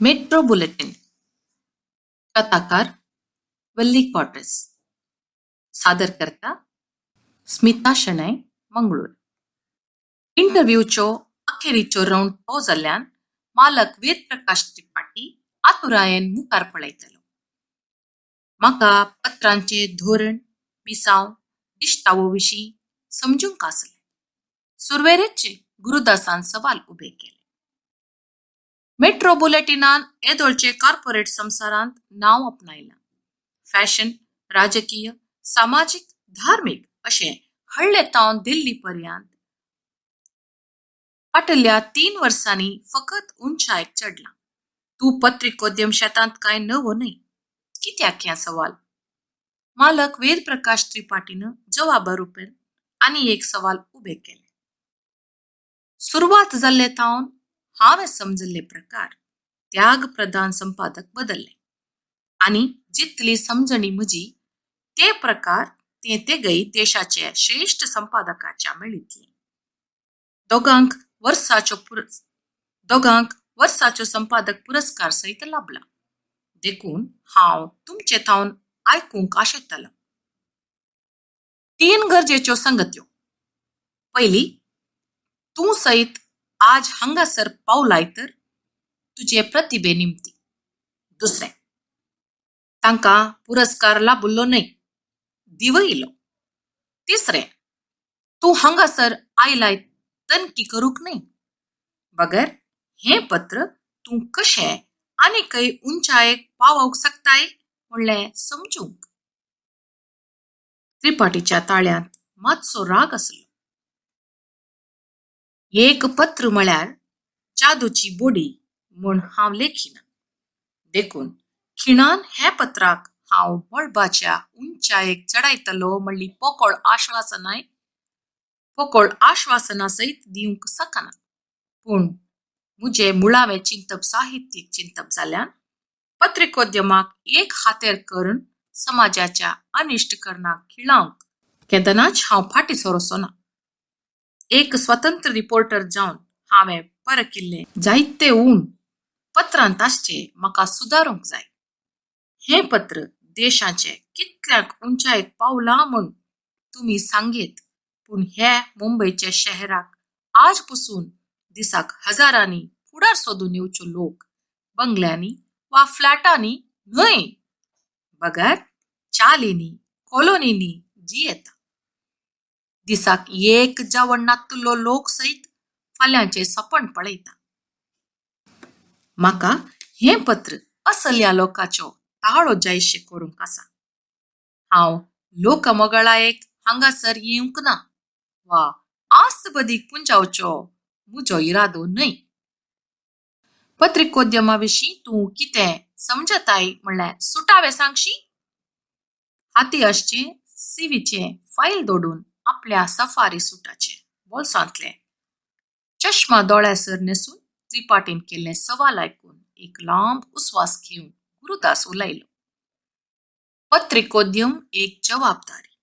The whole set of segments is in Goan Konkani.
Metro bulletin. कथाकार वल्ली क्वाड्रस, सादर करता स्मिता शणै, मंगळूर. इंटरव्यूचो अखेरीचो रावंड तो जाल्ल्यान मालक वेदप्रकाश त्रिपाठी आतुरायेन मुखार पळयतालो. म्हाका पत्रांचें धोरण, मिसांव, दिश्टावो विशीं समजूंक आसलें. सुरवेरच गुरुदासान सवाल उबें केलें. मेट्रो बुलेटिनान येदोळचे कॉर्पोरेट संवसारांत नांव आपणायलां. फॅशन, राजकीय, सामाजीक, धार्मीक अशें हळ्ळे थावन दिल्ली पर्यंत फाटल्या 3 वर्सांनी फकत उंचायेक चडलां. तूं पत्रिकोद्यम शेतांत कांय नवो न्हय. कित्याक हें सवाल? मालक वेदप्रकाश त्रिपाठीन जवाबा रुपेन आनी एक सवाल उबें केलें. सुरवात जाल्ले थावन हांवें समजल्ले प्रकार त्याग प्रधान संपादक बदल्ले आनी जितली समजणी म्हजी ते प्रकार ते तेगय देशाचे श्रेश्ठ संपादकाच्या मेळितले. दोगांक वर्साच्यो संपादक पुरस्कार सयत लाभला. देखून हांव तुमचे थावन आयकूंक आशेतालो. 3 गरजेच्यो संगत्यो. पयली, तूं सयत आज हांगासर पावलाय तर तुजे प्रतिभे निमती. दुसरें, तांकां पुरस्कार लाभलो न्हय, दिवयलो. तिसरें, तूं हांगासर आयलाय तनकी करूंक न्हय, बगर हें पत्र तूं कशें आनीकय उंचायेक पावोवंक शकताय म्हणलें समजूंक. त्रिपाठीच्या ताळ्यांत मातसो राग आसलो. एक पत्र म्हळ्यार जादूची बोडी म्हूण हांव लेखिना, देखून खिणान हे पत्राक हांव मळबाच्या उंचायेक चडायतलो म्हणली पोकळ आश्वासना सयत दिवंक शकना. पूण म्हजें मुळावें चिंतप साहित्यीक चिंतप जाल्यान पत्रिकोद्यमाक एक हातेर करून समाजाच्या अनिश्ट करणाक खिळावंक केदनाच हांव फाटीं सरचो ना. एक स्वतंत्र रिपोर्टर जावन हांवें परकिल्लें जायते ऊण पत्रांत आसचें म्हाका सुदारूंक जाय. हें पत्र देशाचे कितल्याक उंचायेक पावलां म्हूण तुमी सांगयेत, पूण हे मुंबयच्या शहराक आज पसून दिसाक हजारांनी फुडार सोदून येवच्यो लोक बंगल्यांनी वा फ्लॅटांनी न्हय, बगर चालींनी, कॉलोनींनी जियेता. दिसाक एक जेवण नातलो लोक सयत फाल्यांचें सपन पळयता. म्हाका हें पत्र असल्या लोकांचो ताळो जायशें करूंक आसा. हांव लोकमोगाळायेक हांगासर येवंक ना वा आस्तबदीक पुंजावचो म्हजो इरादो न्हय. पत्रिकोद्यमा विशीं तूं कितें समजताय म्हणल्यार सुटावें सांगशी? हाती आसचें सीवीचें फायल दोडून आपल्या सफारी सुटाचें बोल्सांतलें चश्मा दोळ्यासर न्हेसून त्रिपाठीन केल्लें सवाल आयकून एक लांब उस्वास घेवन गुरुदास उलयलो. पत्रिकोद्यम एक जबाबदारी,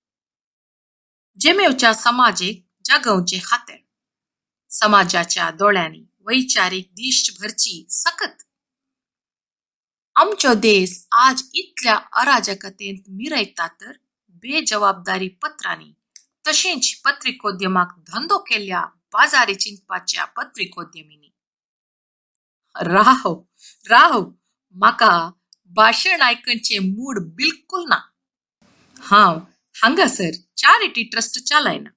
जेमेवच्या समाजेक जागोवचें खातें, समाजाच्या दोळ्यांनी वैचारीक दिश्ट भरची सकत. आमचो देश आज इतल्या अराजकतेंत मिरयता तर बेजबाबदारी पत्रांनी तशेंच पत्रिकोद्यमाक धंदो केल्ल्या बाजारी चिंतपाच्या पत्रिकोद्यमींनी. राव राव, म्हाका भाशण आयकचें मूड बिलकुल ना. हांव हांगासर चॅरिटी ट्रस्ट चालयना.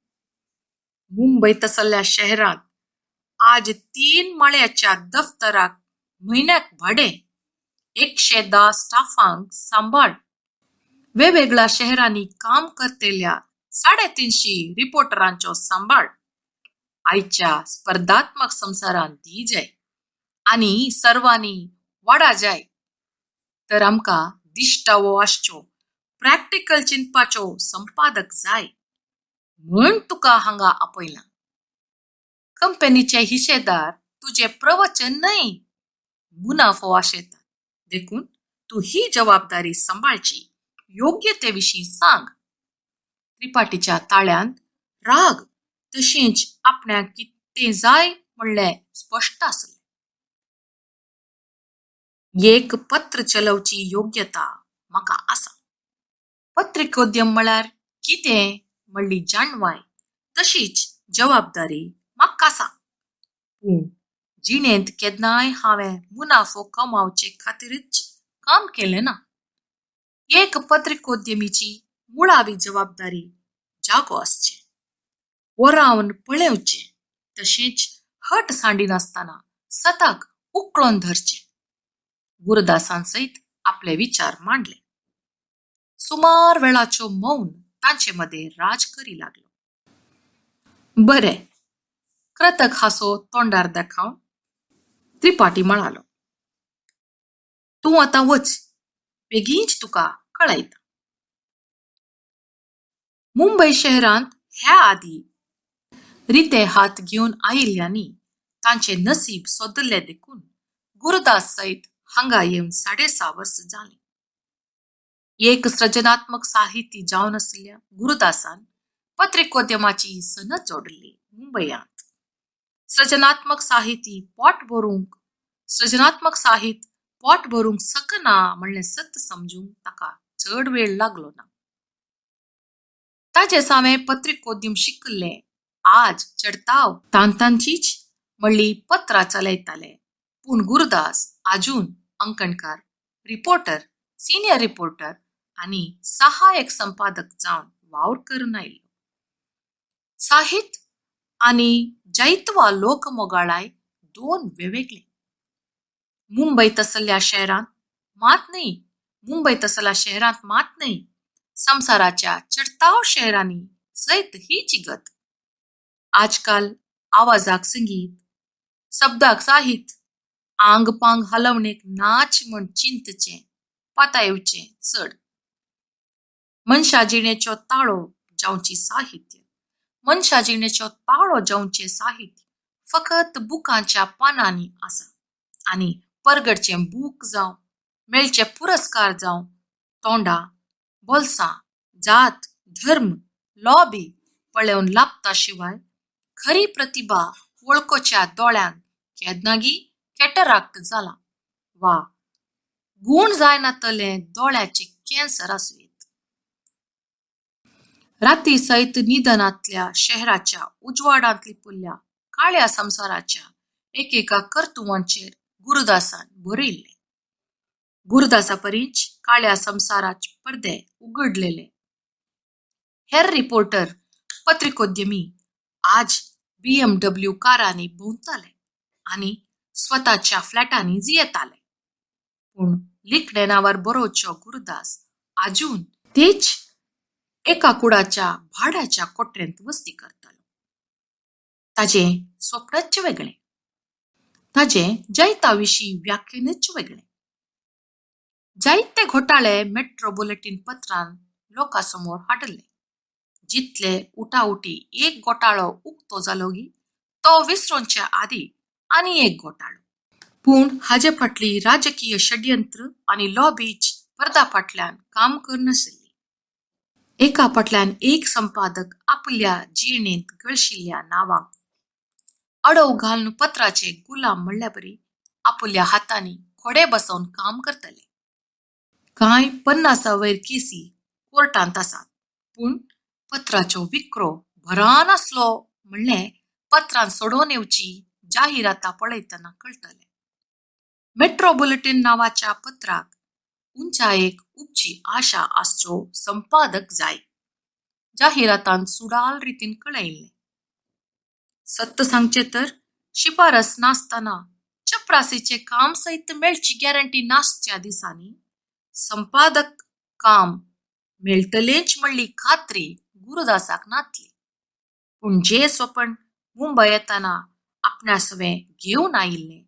मुंबय तसल्या शहरांत आज 3 माळ्याच्या दफ्तराक म्हयन्याक भाडें, 110 स्टाफांक सांबाळ, वेगवेगळ्या शहरांनी काम करतल्या 350 रिपोर्टरांचो सांबाळ आयच्या स्पर्धात्मक संवसारांत दी जाय आनी सर्वांनी वाडा जाय तर आमकां दिश्टावो आसच्यो प्रॅक्टिकल चिंतपाच्यो संपादक जाय म्हूण तुका हांगा आपयलां. कंपनीचे हिशेदार तुजें प्रवचन न्हय, मुनाफो आशेतात, देखून तूं ही जबाबदारी सांबाळची योग्यते विशीं सांग. त्रिपाठीच्या ताळ्यांत राग तशेंच आपणाक कितें जाय म्हणलें स्पश्ट आसलें. एक पत्र चलोवची योग्यता म्हाका आसा. पत्रिकोद्यम म्हळ्यार कितें म्हणली जाणवाय तशीच जबाबदारी म्हाका आसा. पूण जिणेंत केन्नाय हांवें मुनाफो कमावचे खातीरच काम केलें ना. एक पत्रिकोद्यमीची मुळावी जबाबदारी जागो आसचें, ओरावन पळेवचें, तशेंच हट सांडिनासतना सताक उकळून धरचें. गुरुदासान सयत आपले विचार मांडले. सुमार वेळाचो मौन तांचे मदें राज करी लागलो. बरें, क्रतक हांसो तोंडार दाखोवन त्रिपाठी म्हणालो, तूं आतां वच, बेगीनच तुका कळयता. मुंबय शहरांत ह्या आदीं रिते हात घेवन आयिल्ल्यांनी तांचें नसीब सोदिल्लें देखून गुरुदास सयत हांगा येवन 6.5 वर्सां जालीं. एक सृजनात्मक साहित्य जावन आशिल्ल्या गुरुदासान पत्रिकोद्यमाची सनद जोडिल्ली मुंबयांत. सृजनात्मक साहित्य पोट भरूंक सृजनात्मक साहित्य पोट भरूंक सकना म्हणलें सत्य समजूंक ताका चड वेळ लागलो ना. ताजे सावें पत्रिकोद्यम शिकिल्ले आज चडताव तांतांचीच म्हणली पत्रां चलयताले. पूण गुरुदास आजून अंकणकार, रिपोर्टर, सिनियर रिपोर्टर आनी सहायक संपादक जावन वावर करून आयिल्लो. साहित्य आनी जैतवा लोकमोगाळाय दोन वेगवेगळे. मुंबय तसल्या शहरांत मात न्हय, मुंबय तसल्या शहरांत मात न्हय, संवसाराच्या चडताव शहरांनी सयत हीच गत. आजकाल आवाजाक संगीत, शब्दाक साहित्य, आंग पांग हलवणेक नाच म्हण चिंतचें पातायेवचें चड. मनशा जिणेचो ताळो जावची साहित्य, मनशा जिणेचो ताळो जावचें साहित्य फकत बुकांच्या पानांनी आसा आनी परगटचें बूक जावं, मेळचे पुरस्कार जावं, तोंडां, बोल्सां, जात, धर्म, लॉबी पळोवन लाबता शिवाय खरी प्रतिभा वळखुच्या दोळ्यांक केन्नागी कॅटराक्ट जाला वा गूण जायनातलें दोळ्याचें कॅन्सर आसूं येत. राती सयत निधनांतल्या शहराच्या उजवाडांत लिपिल्ल्या काळ्या संवसाराच्या एकेका कर्तुवांचेर गुरुदासान बरयिल्लें. गुरुदासा परींच काळ्या संवसाराचे पडदे उगडलेले हेर रिपोर्टर, पत्रिकोद्यमी आज BMW कारांनी भोंवताले आनी स्वताच्या फ्लॅटांनी जियेताले. पूण लिखणे नांवार बरोवचो गुरुदास आजून तेच एका कुडाच्या भाड्याच्या कोटरेंत वस्ती करतालो. ताजें स्वप्नच वेगळें, ताजें जैता विशीं व्याख्यानच वेगळें. जायते घोटाळे मेट्रो बुलेटीन पत्रान लोकां समोर हाडिल्ले. जितले उटाउटी एक घोटाळो उक्तो जालो गी तो विसरोवच्या आदीं आनी एक घोटाळो. पूण हाजे फाटली राजकीय षडयंत्र आनी लॉबीच पडदा फाटल्यान काम करनाशिल्ली. एका फाटल्यान एक संपादक आपल्या जिणेंत गळशिल्ल्या नांवांक अडव घालून पत्राचे गुलाम म्हणल्याबरी आपल्या हातांनी खोडे बसोवन काम करतले. कांय 50 वयर केसी कोर्टांत आसात, पूण पत्राचो विक्रो भरान आसलो म्हणलें पत्रान सोडोवन येवची जाहिरातां पळयतना कळटलें. मेट्रो बुलेटीन नांवाच्या पत्राक उंचायेक उपची आशा आसचो संपादक जाय, जाहिरातान सुडाल रितीन कळयिल्लें. सत्य सांगचें तर शिफारस नासतना चपरासीचें काम सयत मेळची गॅरंटी नासच्या दिसांनी संपादक काम मेळटलेंच म्हणली खात्री गुरुदासाक नातली. पूण जे स्वपण मुंबय येतना आपणा सवें घेवन आयिल्लें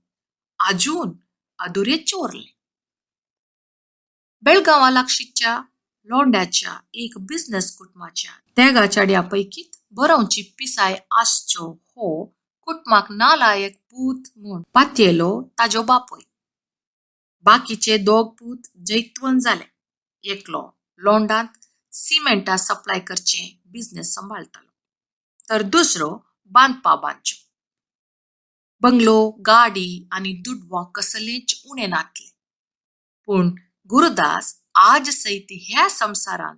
आजून अधुरेच उरलें. बेळगांवा लागशीच्या लोंड्याच्या एक बिझनेस कुटुंबाच्या तेगा चेड्या पैकीत बरोवची पिसाय आसचो हो कुटुंबाक नालायक पूत म्हूण पातयेलो ताजो बापूय. बाकीचे दोग पूत जैतवन जाले. एकलो लोंडांत सिमेंटा सप्लाय करचें बिझनेस सांबाळटालो तर दुसरो बांदपा बांदचो. बंगलो, गाडी आनी दुडवां कसलेंच उणें नातलें. पूण गुरुदास आज सयत ह्या संवसारांत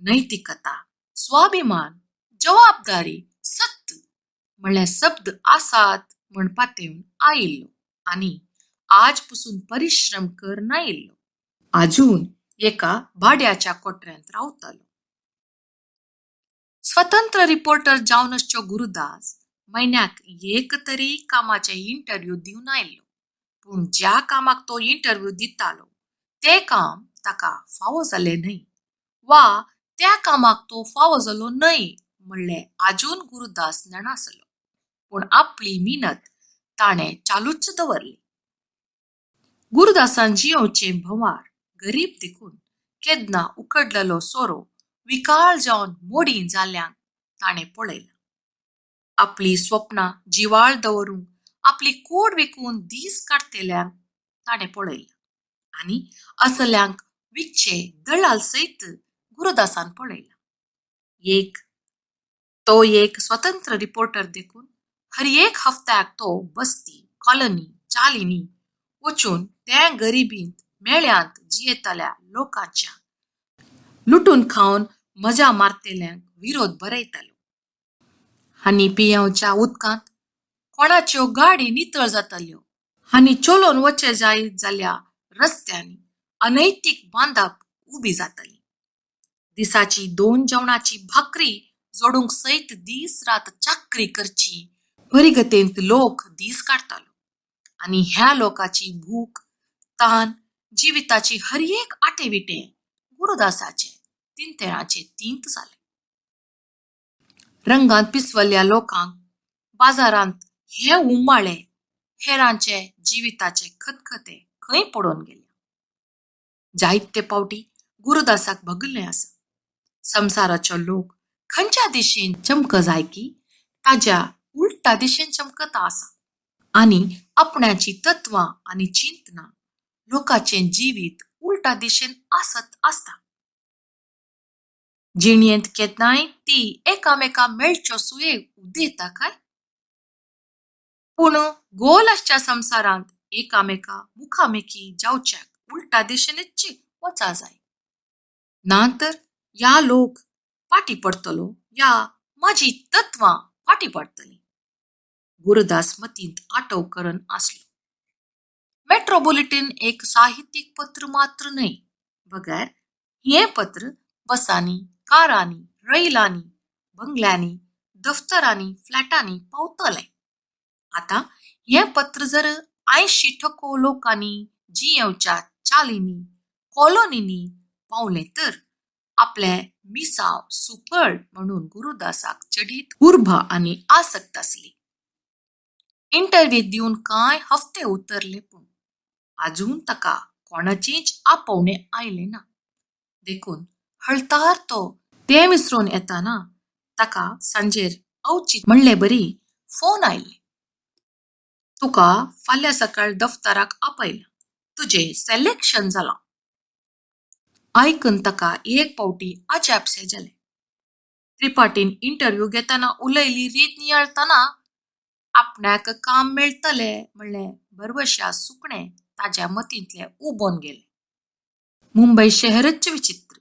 नैतिकता, स्वाभिमान, जबाबदारी, सत् म्हणले शब्द आसात म्हण पातेवन आयिल्लो आनी आज पसून परिश्रम कर नायिल्लो. आजून एका भाड्याच्या कोटऱ्यांत रावतालो. स्वतंत्र रिपोर्टर जावन आसचो गुरुदास म्हयन्याक एक तरी कामाचे इंटरव्यू दिवन आयिल्लो. पूण ज्या कामाक तो इंटरव्यू दितालो तें काम ताका फावो जालें न्हय वा त्या कामाक तो फावो जालो न्हय म्हणलें आजून गुरुदास जाणासलो. पूण आपली मिनत ताणें चालूच दवरली. गुरुदासान जियोवचें भंवार गरीब देखून केन्ना उकडलेलो सोरो विकाळ जावन मोडी जाल्यांक ताणें पळयलां. आपली स्वप्नां जिवाळ दवरूंक आपली कूड विकून दीस काडटेल्यांक ताणें पळयलां आनी असल्यांक विकचे दलाल सयत गुरुदासान पळयलां. एक तो एक स्वतंत्र रिपोर्टर देखून हर एक हफ्त्याक तो बस्ती, कॉलनी, चालींनी वचून त्या गरिबींत मेळ्यांत जियेतल्या लोकांच्या लुटून खावन मजा मारतेल्यांक विरोध बरयतालो. आनी पियेवच्या उदकांत कोणाच्यो गाडी नितळ जाताल्यो आनी चलोवन वचे जाय जाल्या रस्त्यांनी अनैतीक बांदप उबी जाताली. दिसाची 2 जेवणाची भाकरी जोडूंक सयत दीस रात चाकरी करची परिगतेंत लोक दीस काडटालो आनी ह्या लोकांची भूक, तान, जिविताची हर एक आटेविटे गुरुदासाचे तिंतेळाचे तींत जाले. रंगांत पिसवल्ल्या लोकांक बाजारांत हे उमाळे हेरांचे जिविताचे खतखते खंय पडोवन गेले. जायते पावटी गुरुदासाक भगल्लें आसा. संवसाराचो लोक खंयच्या दिशेन चमक जाय की ताज्या उलटा दिशेन चमकता आसा आनी आपणाची तत्वां आनी चिंतनां लोकांचें जिवीत उलटा दिशेन आसत आसता. जिणेंत केन्नाय ती एकामेका मेळच्यो सुये उदेता काय? पूण गोल आसच्या संवसारांत एकामेका मुखामेकी जावच्याक उलटा दिशेनच वचा जाय. ना तर ह्या लोक फाटी पडटलो या म्हाजी तत्वां फाटी पडटली. गुरुदास मतींत आटव करून आसलो. मेट्रो बुलेटीन एक साहित्यीक पत्र मात्र न्हय, बगैर हें पत्र बसांनी, कारांनी, रैलांनी, बंगल्यांनी, दफ्तरांनी, फ्लॅटांनी पावतलें. आतां हें पत्र जर 80% लोकांनी जियेवच्या चालींनी, कॉलनींनी पावलें तर आपलें मिसांव सुफळ म्हणून गुरुदासाक चडीत उर्बा आनी आसक्त आसली. इंटरव्यू दिवन कांय हफ्ते उतरले पूण आजून ताका कोणाचेंच आपोवणें आयलें ना. देखून हळतार तो तें विसरून येताना ताका सांजेर अवचीत म्हणले बरी फोन आयले. तुका फाल्यां सकाळ दफ्तराक आपयलां, तुजें सिलेक्शन जालां. आयकून ताका एक पावटी अजापशें जालें. त्रिपाठीन इंटरव्यू घेतना उलयली रीत नियाळतना आपणाक काम मेळटलें म्हणलें भरवश्या सुकणें ताज्या मतींतलें उबोन गेलें. मुंबय शहरच विचित्र.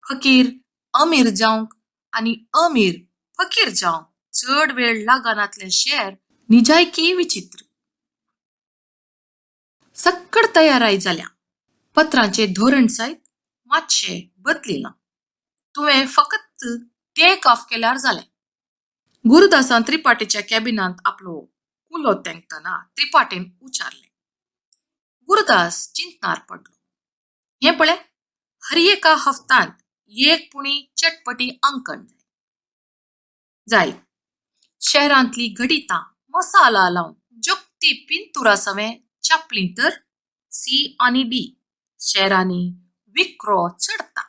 फकीर अमीर जावंक आनी अमीर फकीर जावंक चड वेळ लागनातलें शहर निजायकी विचित्र. सक्कड तयाराय जाल्या. पत्रांचें धोरण सयत मातशें बदलिलां. तुवें फकत टेक ऑफ केल्यार जालें. गुरुदासान त्रिपाठीच्या कॅबिनांत आपलो कुलो तेंकतना त्रिपाठीन उचारलें. गुरुदास चिंतनार पडलो. हें पळय, हर एका हफ्तांत एक पुणी चटपटी अंकण जाय. शहरांतली घडितां मसाला लावन जोगती पिंतुरा सवें छापलीं तर सी आनी डी शहरांनी विक्रो चडता.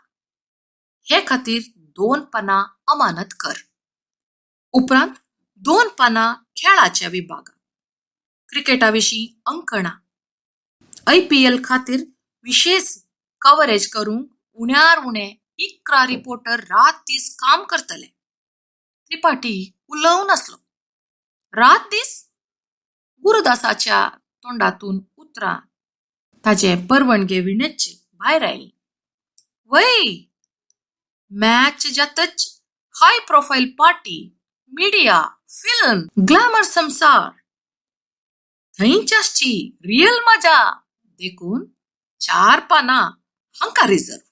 हे खातीर 2 पानां अमानत कर. उपरांत 2 पानां खेळाच्या विभागांत क्रिकेटा विशीं अंकणां, IPL खातीर विशेष कवरेज करूंक उण्यार उणे 11 रिपोर्टर रात दीस काम करतले. त्रिपाठी उलोवन आसलो. रात दीस? गुरुदासाच्या तोंडातून उतरां ताजे परवणगे विणच भायर आयलीं. वय, मॅच जातच high profile party, media, film, glamour संवसार. थंयच आसची रियल मजा. देखून 4 पानां हांकां रिजर्व.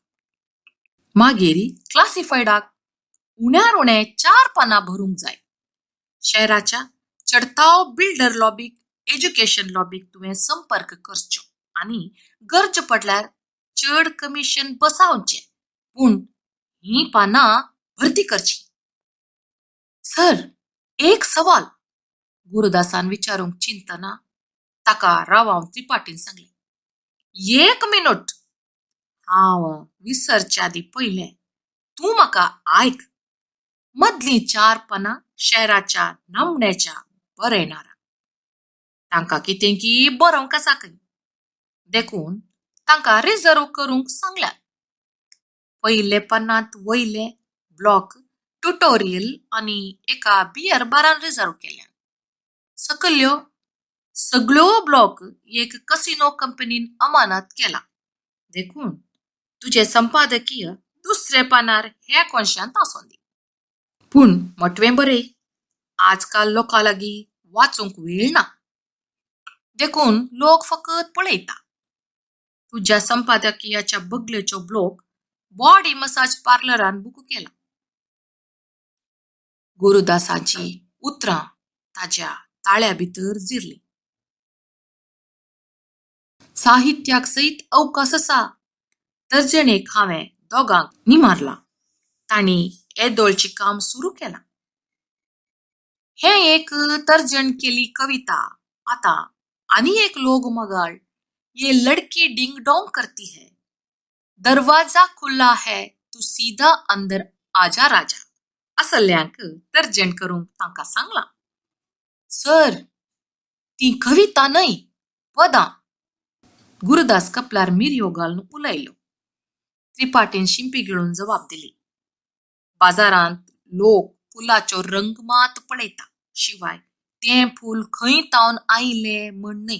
मागीर क्लासिफायडाक उण्यार उणें 4 पानां भरूंक जाय. शहराच्या चडताव बिल्डर लॉबीक, एज्युकेशन लॉबीक तुवें संपर्क करचो आनी गरज पडल्यार चड कमिशन बसावचें, पूण हीं पानां भरती करची. सर, एक सवाल. गुरुदासान विचारूंक चिंतना ताका रावावन त्रिपाठीन सांगलें. 1 मिनट, हांव विसरच्या आदी पयलें तूं म्हाका आयक. मदलीं 4 पानां शहराच्या नामण्याच्या बरयणाराक, तांकां कितें की बरोवंक आसा खंय, देखून तांकां रिजर्व करूंक सांगल्यात. पयले पानांत वयले ब्लॉक ट्युटोरियल आनी एका बियर बारान रिजर्व केल्या. सकल्यो सगळ्यो ब्लॉक एक कसिनो कंपनीन अमानत केला, देखून तुजें संपादकीय दुसऱ्या पानार ह्या कोनशांत आसोंदी. पूण मोटवें बरय, आजकाल लोकां लागीं वाचूंक वेळ ना, देखून लोक फकत पळयता. तुज्या संपादकीयाच्या बगलेचो ब्लॉक बॉडी मसाज पार्लरान बुक केला. गुरुदासाची उतरां ताज्या ताळ्या भितर जिरलीं. साहित्याक सयत अवकाश आसा. तर्जणेक हांवें दोगांक निमारला, तांणी येदोळचें काम सुरू केलां. हें एक तर्जण केली कविता. आतां आनी एक लोग मगाळ, ये लडकी डिंग डोंग करती है, दरवाजा खुल्ला है, तू सीधा अंदर आजा राजा, असल्यांक तर्जण करूंक तांकां सांगलां. सर, ती कविता न्हय, पदां. गुरुदास कपलार मिरयो घालून उलयलो. त्रिपाठीन शिंपी गिळून जबाब दिली. बाजारांत लोक फुलाचो रंग मात पळयता, शिवाय तें फूल खंय तावन आयलें म्हण न्हय.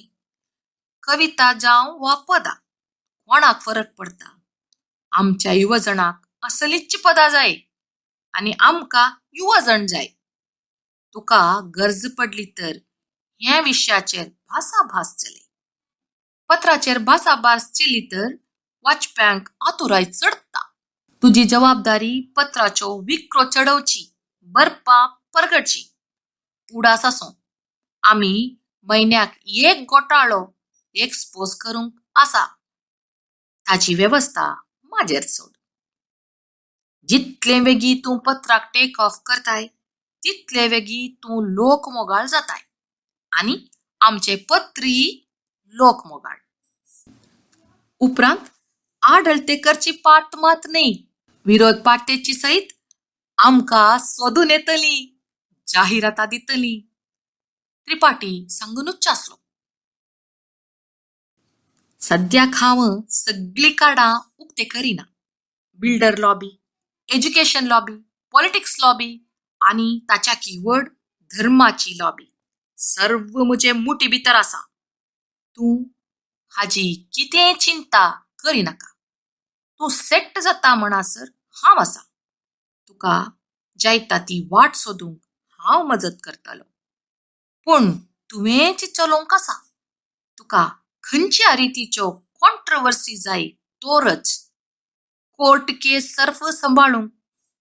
कविता जावं वा पदां, कोणाक फरक पडता? आमच्या युवजणाक असलीच पदां जाय आनी आमकां युवजण जाय. तुका गरज पडली तर ह्या विशयाचेर भासाभास चलय. पत्राचेर भासाभास चली तर वाचप्यांक आतुराय चडता. तुजी जबाबदारी पत्राचो विक्रो चडोवची, बरपा परगटची. उडास आसूं, आमी म्हयन्याक एक घोटाळो एक्सपोज करूंक आसा, ताची वेवस्था म्हाजेर सोड. जितले वेगीं तूं पत्राक टेक ऑफ करताय तितले वेगीं तूं लोकमोगाळ जाताय आनी आमचे पत्री लोकमोगाळ. उपरांत आडळते करची पाट मात न्हय, विरोध पार्टेची सयत आमकां सोदून येतली, जाहिराता दितली. त्रिपाठी सांगूनच आसलो. सद्याक हांव सगळीं कार्डां उक्ते करिना. Builder lobby, education lobby, politics lobby आनी ताच्या किवर्ड धर्माची लॉबी सर्व म्हजे मुठी भितर आसा. तूं हाजी कितें चिंता करिनाका. तूं सेट्ट जाता म्हणसर हांव आसा. तुका जायता ती वाट सोदूंक हांव मजत करतलो, पूण तुवेंच चलोवंक आसा. तुका खंयच्या रितीच्यो कॉन्ट्रवर्सी जाय तोरच. कोर्ट केस सर्फ सांबाळूंक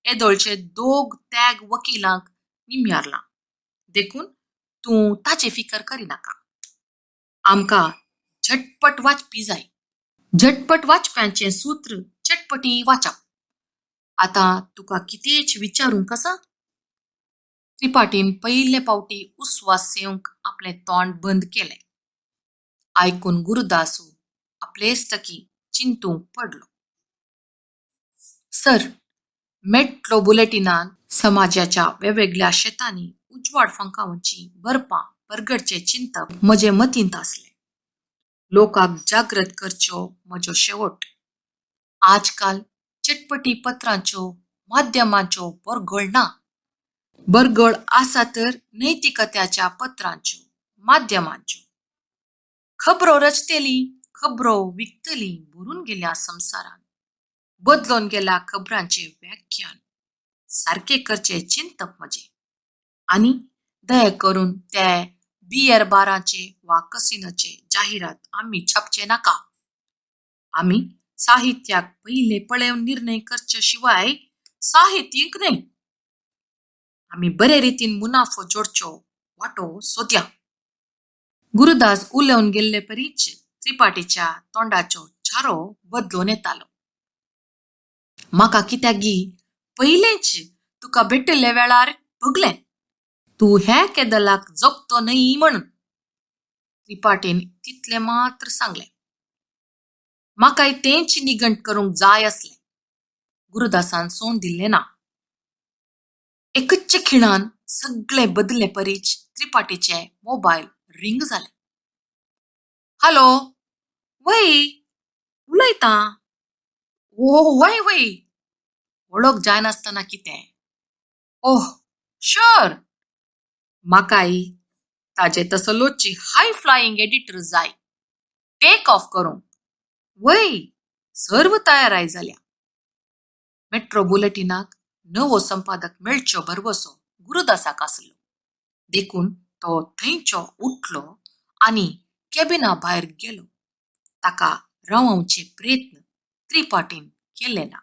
येदोळचे 2 त्याग वकिलांक निम्यारलां, देखून तूं ताची फिकर करिनाका. आमकां झटपट वाचपी जाय. झटपट वाचप्यांचें सूत्र चटपटी वाचप. आतां तुका कितेंच विचारूंक आसा? त्रिपाठीन पयले पावटी उस्वास सेवंक आपलें तोंड बंद केलें. आयकून गुरुदासू आपलेच तकी चिंतूंक पडलो. सर, मेट्रो बुलेटिनान समाजाच्या वेगवेगळ्या शेतांनी उजवाड फांकावची बरपां परगटचें चिंतप म्हजे मतींत आसलें. लोकांक जागृत करच्यो म्हजो शेवट. आजकाल चटपटी पत्रांच्यो माध्यमांच्यो बरगळ ना. बरगळ आसा तर नैतिकत्याच्या पत्रांच्यो माध्यमांच्यो. खबरो रचतेली खबरो विकतलीं भरून गेल्या संवसारांत. बदलून गेला खबरांचें व्याख्यान. सारकें करचें चिंतप म्हजें. आनी दया करून ते बियर बारांचे वा कसिनोचे जाहिरात आमी छापचे नाका. आमी साहित्याक पयलें पळेवन निर्णय करचे शिवाय साहित्यीक न्हय. आमी बरे रितीन मुनाफो जोडच्यो वाटो सोदया. गुरुदास उलोवन गेल्ले परींच त्रिपाठीच्या तोंडाचो छारो बदलून येतालो. म्हाका कित्याक गी पयलेंच तुका भेटिल्ले वेळार भोगलें, तूं ह्या केदलाक जगतो न्हय म्हणून. त्रिपाठीन तितलें मात्र सांगलें. म्हाकाय तेंच निघंट करूंक जाय आसलें. गुरुदासान सोंड दिल्लें ना. एकूच खिणान सगळें बदल्ले परीच त्रिपाठीचें मोबायल रींग जालें. हॅलो, वय, उलयतां. ओ वय वय, वळख जायनासतना कितें? ओह, शुअर. म्हाकाय ताजे तसलोच हाय फ्लायींग एडिटर जाय. टेक ऑफ करूंक. वय, सर्व तयाराय जाल्या. मेट्रो बुलेटिनाक नवो संपादक मेळचो भरवसो गुरुदासाक आसलो. देखून तो थंयचो उठलो आनी कॅबिना भायर गेलो. ताका रावोवचे प्रयत्न त्रिपाठीन केले ना.